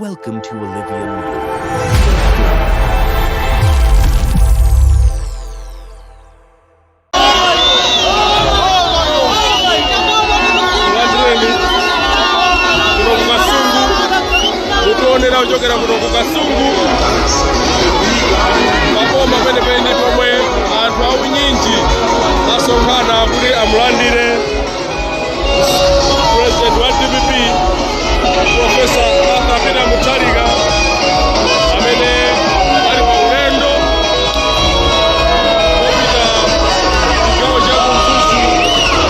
Welcome to Olivia Media. Landireni kuno ku Kasungu, mukuonera kuchokera kuno ku Kasungu maboma penepene pomwe anthu aunyinji asonkhana kuti amulandire President wa DPP, Professor Arthur Peter Mutharika, amene ali pa ulendo wopita chigawo cha ku Mzuzu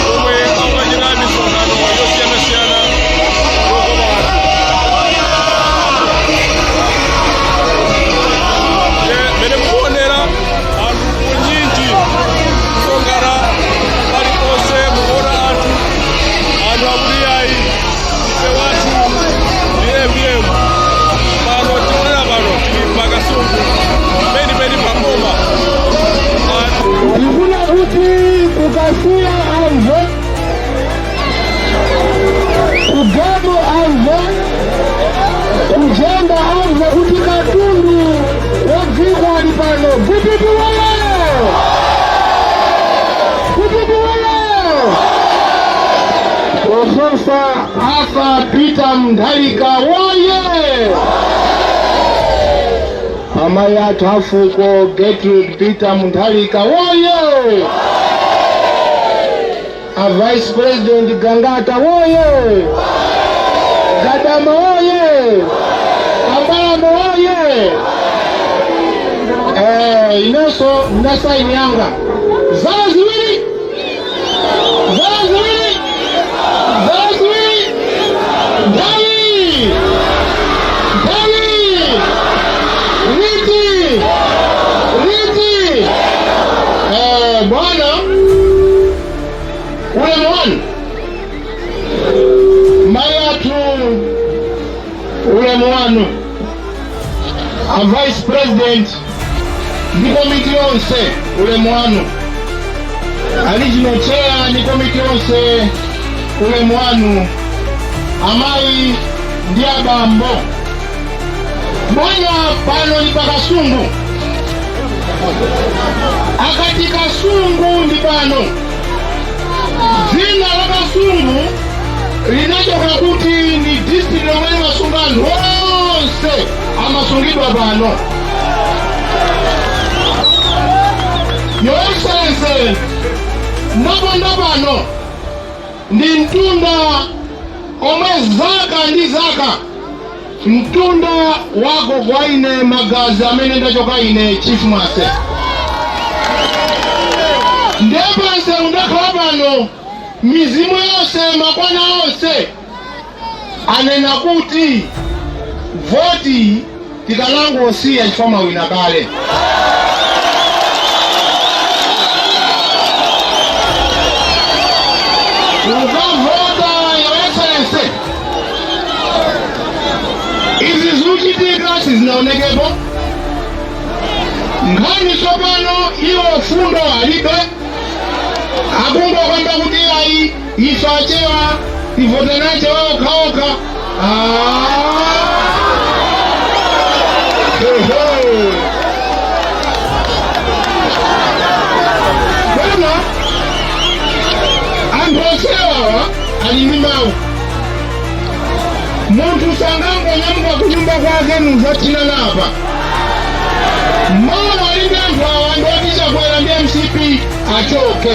komwe akukachita misonkhano yosiyanasiyana yokopa anthu. Mene mukuonera anthu unyinji kusonkhana paliponse, mukuona anthu akuti ayi, ife wathu ndi APM. Pano tikuonera pano tili pakasungu penipeni paboma anthu. Ndifuna kuti kukasiya amve, kugamo amve, kujenda amve kuti katundu wadziko ali pano. DPP woye! DPP woye! Professor Arthur Peter Mutharika woye! Amayi athu afuko Gertrude Peter Mutharika woye! A Vice President Gangata woye! Gadama woye! Ambalamo woye! Inenso ndasaini yanga zala ziwiri, zala ziwiri, zala ziwiri. Nthawi, nthawi liti, liti? Bwana, ulemu wanu. Mayi athu, ulemu wanu. A Vice President ndi komiti yonse, ulemu wanu. A Regional Chair ndi komiti yonse, ulemu wanu. Amayi ndi abambo, bwana, pano ndi pakasungu. Akati Kasungu ndi pano. Dzina la Kasungu linachoka kuti ndi district lomwe limasunga anthu onse amasungidwa pano. Your Excellency, ndaponda pano ndi mtunda omwe zaka ndi zaka, mtunda wako kwa ine, magazi amene ndachoka ine Chief Mwase, ndiye panse ndakhala pano, mizimu yonse, makwana onse anena kuti voti tikanangosiya chifukwa mwawina kale. Ukavota, Your Excellency, izi zikuchitika sizinaonekepo. Nkhani tsopano iwo fundo alibe, akungokamba kuti ayi, ife achewa tivote nachewa okhaokha. Ah. Ehe. Bwana, anthu onsewawa ali ndi mawu. Munthu sangangonyamuka kunyumba kwake nuzathina napa. Mawu ali ndi anthu awa ndi oti Chakwera ndi MCP achoke.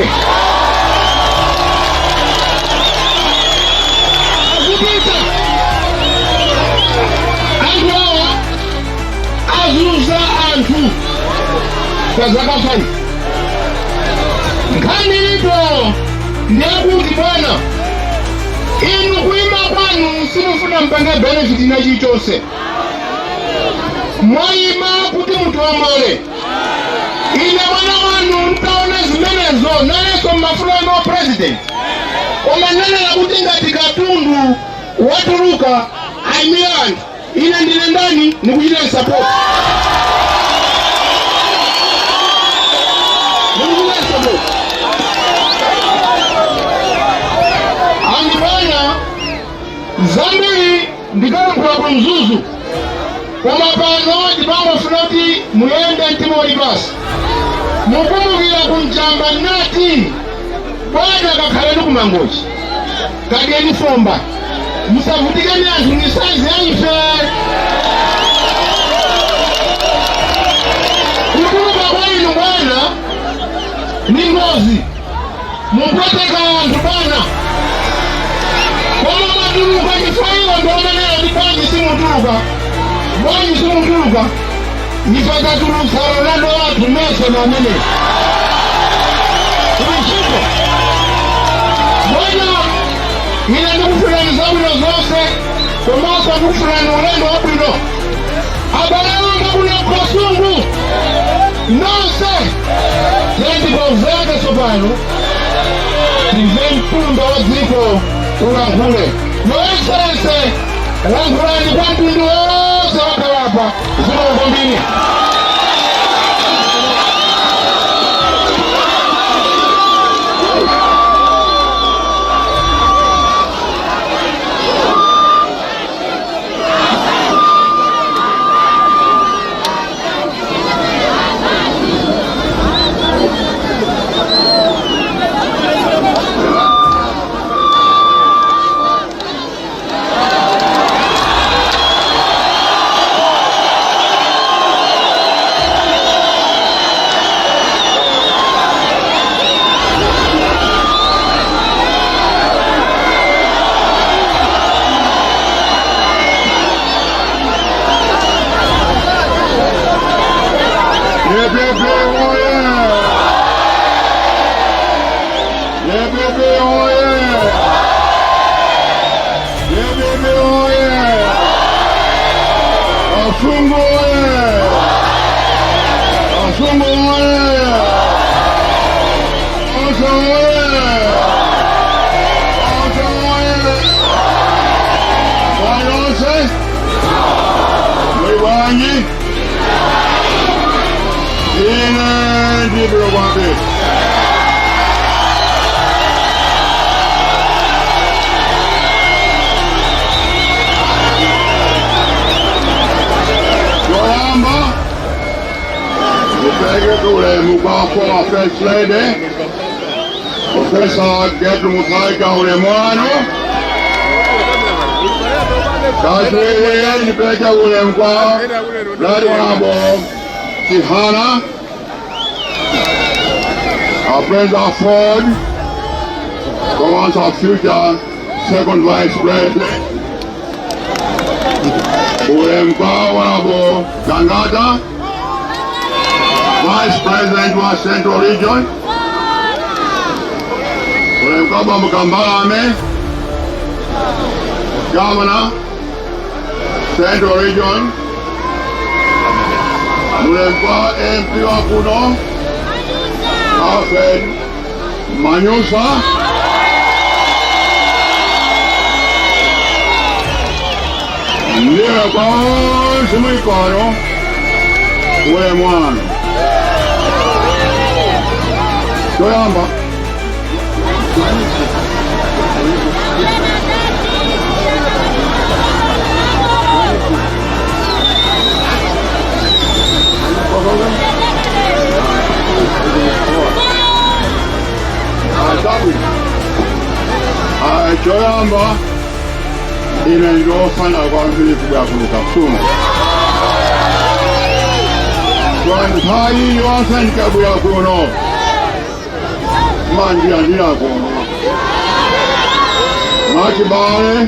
Akupita anthu awa azuza anthu kwa zaka 5. Nkhani ilipo ndiyakuti bwana, inu kuima kwanu simufuna mpange benefit na chilichonse. Mwayima kuti mutiwombole. Ine mwana wanu ntaona zimenezo, nayenso mmafuna no president, koma nanena kuti ngati katundu watuluka ayimire anthu, ine ndine ndani nikuchita support, nikuchita support. Anthu bwana, zambiri ndikalankhula ku Mzuzu. Koma pano ndipangofuna kuti muyende mtima uli pasi. Mukumbukira kunjamba nati, "Bwana, kakhaleni kuMangochi, kadyeni fomba, musavutikeni anthu misanzi ya ife." Kutuluka kwa inu bwana ni ngozi, mupweteka anthu bwana. Koma mwatuluka chifukwa iwo ndiomenera ndi bwanji simutuluka, bwanji simutuluka? Ife tatulutsa Ronaldo wathu Messi na amene kuchiko. Bwana, ine ndikufunani zabwino zonse, komanso ndikufunani ulendo wabwino. Abale anga kuno Kasungu nonse, tiyeni tsopano timve mtunda wa dziko ulankhule. Your Excellency, lankhulani kwa mtundu wonse wakhalapa. Zikomo kwambiri. DPP oye! DPP oye! DPP oye! Kasungu oye! Kasungu oye! Osa oye! Osa oye! Bayonse! Muli bwanji? Ine ndibwino kwambiri. Choyamba ndipereke ulemu kwa former First Lady Professor Gertrude Mutharika, ulemu wanu. Kachiwiri ndipereke ulemu kwa Right Honorable Chihana, our President Ford, towards our future second vice president. Ulemu kwa Honorable Gangata, Vice President wa Central Region. Ulemu kwa Bambo Kambalame, Governor, Central Region. Ulemu kwa MP wa kuno, Alfred Manyusa. Ndiye kwa onse mwikono, ulemu wanu. Choyamba Asabu. Choyamba ine ndofana kwambiri kubwera kuno Kasungu. Kwa nthawi yonse ndikabwera kuno mandilandira kuno mwachibale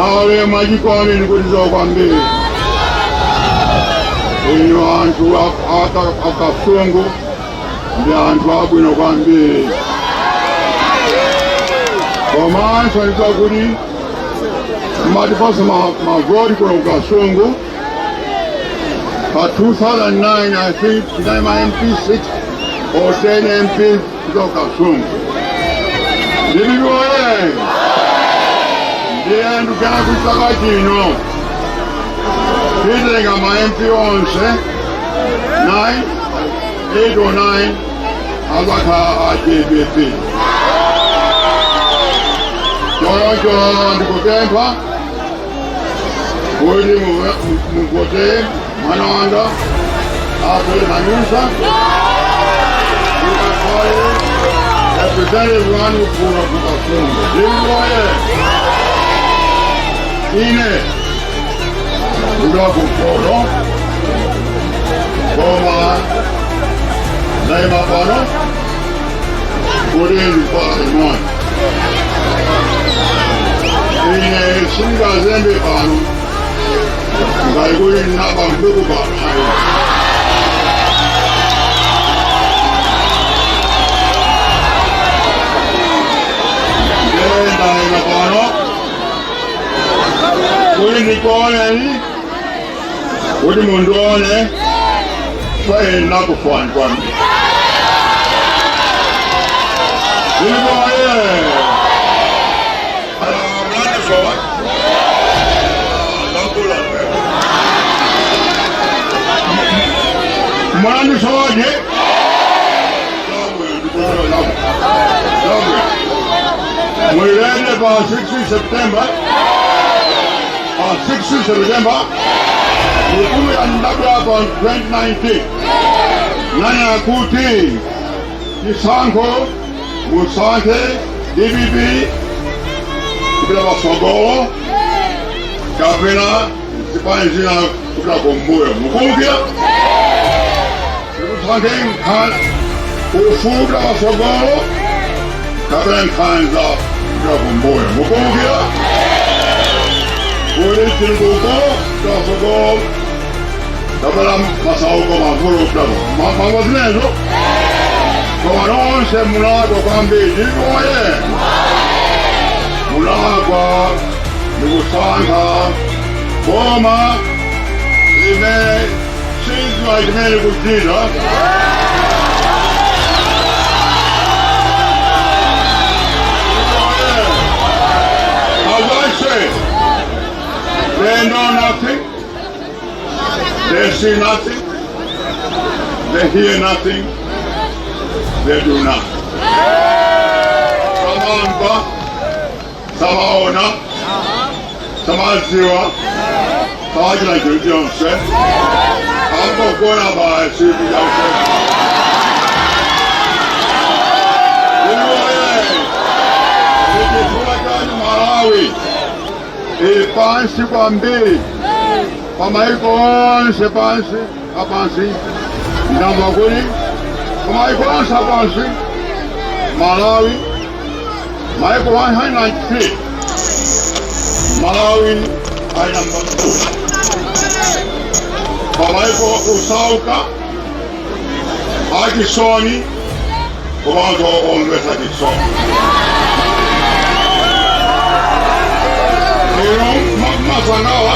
ale mwachikondi, ndikutizo kwambiri inu anthu a Kasungu ndi anthu abwino kwambiri. Komanso ndikuti matipasa mavoti kuno ku Kasungu. Pa 2009, I think tinali ma MP 6 or 10 MP kutoka Kasungu. DPP oye! Ndiye ndikana kuchaka chino titenga ma MP onse 9, 8 or 9 azakhala a DPP. Choncho ndikupempha Kuti muvote mwana wanga Atwere Manyusa mukakhale representative wanu kuno ku Kasungu. Ndimboye ine ndakukolo koma naima pano kuti ndipase mwana. Ine singazembe pano ngati naba nkhuku pano ayi. Ndayima pano kuti ndikuoneni, kuti mundione faye nakufani kwambiri. Ndimboye mlandisowa nakula mlandisowaje. Mwilende pa 6 September, pa 6 September mukuya ndabwa pa 2019 nani akuti chisankho musankhe DPP kupita patsogolo kapena zipani zina kupita kumbuyo. Mukumbukira musankhe ufulu kupita patsogolo kapena nkhanza kupita kumbuyo. Mukumbukira kuti chitukuko kupita patsogolo kapena masauko mavuto kupita mambo zimenezo. Koma nonse mulakwa kwambiri. Ndikoye mulakwa ndikusankha boma limene siziwa chimene kuchita. As I say, they know nothing, they see nothing, they hear nothing, they do nothing. Samamva, samaona, samadziwa, samachita chilichonse, angogona basi kuchause. Iwoye, ichifukwa chacho Malawi ili pansi kwambiri pamaiko onse pansi apansi. Ndamva kuti pamaiko onse apansi Malawi, maiko 193, Malawi ali namba 2 pamaiko osauka, achisoni komanso omvetsa chisoni. Ino masanawa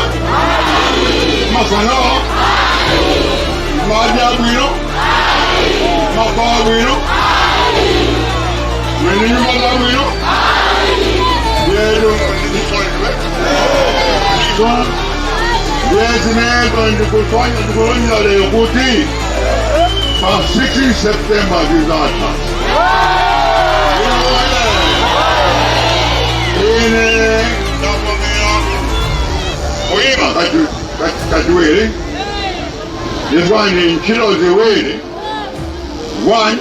masanawa madya bwino, mabawa bwino, mwene nyumba za bwino yedu yezinezo. Ndikusonya ndikulonya lero kuti pa 16 September zizatha. Ine ndavomera kuyima kachiwiri. This one ni ntchito ziwiri: one,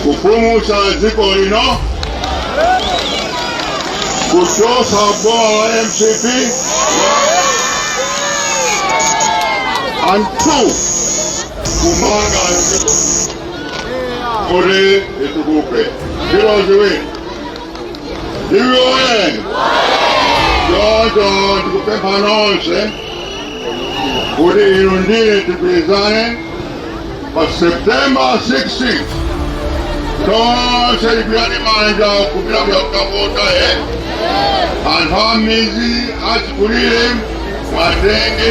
kupulumutsa dziko lino, kuchotsa boma la MCP, and two, kumanga dziko kuti litukuke. Ntchito ziwiri ndiwoye. Choncho ndikupempha nonse kuti inu ndine tigwirizane pa September 16, tonse tigwirane manja kupita kukavota. Anthu a midzi achikulire mwatenge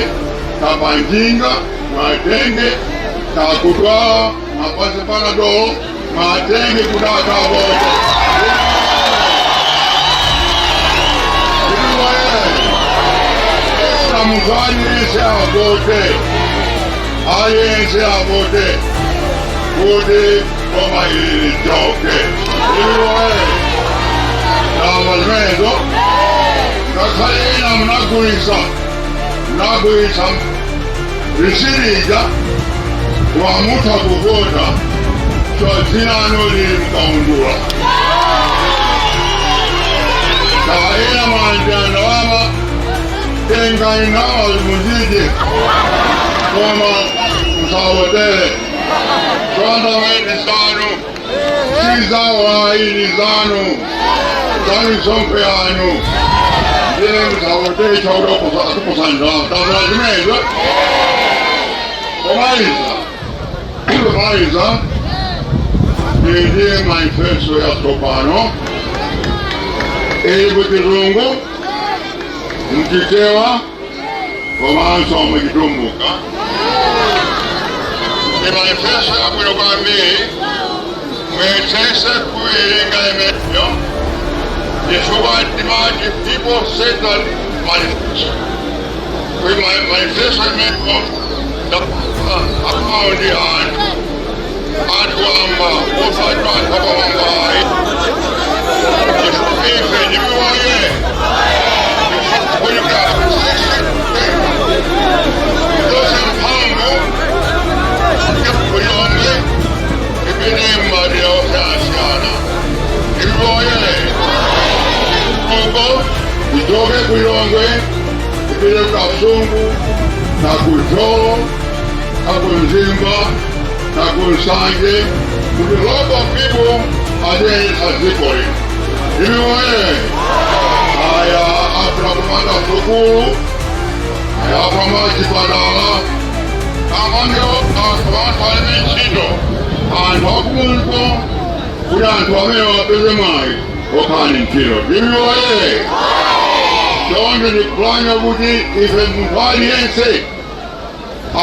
kapanjinga, mwatenge kakutwala, mwapase panadolo, mwatenge kuti akavote. Munthu aliyense avote, aliyense avote kuti boma ili lichoke. Iwoye ndalama zimenezo. Ngakhale ena munagulitsa, munagulitsa risirija, wamutha kuvota dzina lanu lili mkaundula. Ena mwalandira ndalama, tengani ndalama muzidye, koma musavotere. Ndalama zanu sizawo ayi, ni zanu, za misonkho yanu. Ndiye musavotere chakuti akupatsani ndalama. Tamvera zimenezo. Pomaliza, pomaliza, ndiye manifesto yatsopano ili muchizungu, mchichewa komanso muchitumbuka. Ni manifesto yabwino kwambiri. Muyesetse kuiwerenga imeneyo chifukwa timati people centered manifesto. Kwi manifesto imeneyo account anthu, anthu wamba, osati anthu apamwamba ayi, chifukwa ife ndimiwaye kunika zose mphamvu kulonge ipite mmadera osiyanasiyana. Ibiboye uko ichoke kulongwe ipite kuKasungu na kuThyolo na kuMzimba na kuNsanje, kuti local people aziyendetsa dziko lino. Ibiboye aya afuna kumanga sukulu, aya afuna chipatala, amange anthu alibe ntchito, anthu akumudzi, kuti anthu amene wapeze mwayi okhala ndi ntchito. Ibiboye choncho ndikuplanya kuti ife munthu aliyense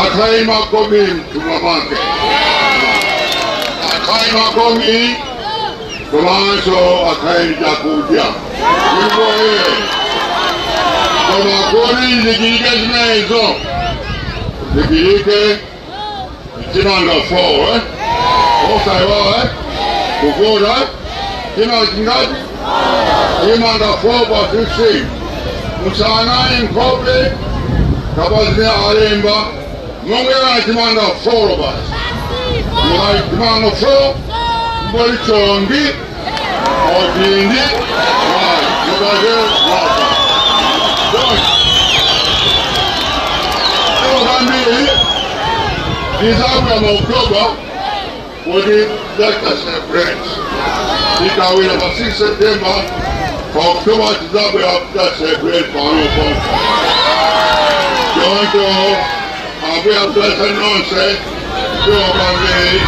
akhale makobiri mthumba mwake, akhale makobiri komanso akhale ndi chakudya. Ibiboye. Koma kodi zichitike zimenezo, zichitike chimanga 4, eh? Osaiwala, eh? Kuvota chimanga chingati? Chimanga 4 pa 15. Musayang'ane nkhope kapena zimene alemba, munguyang'ana chimanga 4 basi. Chimanga 4 mboli chongi odindi right mukaze wapa. Don't kwambiri tizabwera mu October kuti let us celebrate tikawina pa 6 September. Pa October tizabwera kuti celebrate panopo. Choncho Ambuye akudalitseni nonse. Zikomo kwambiri.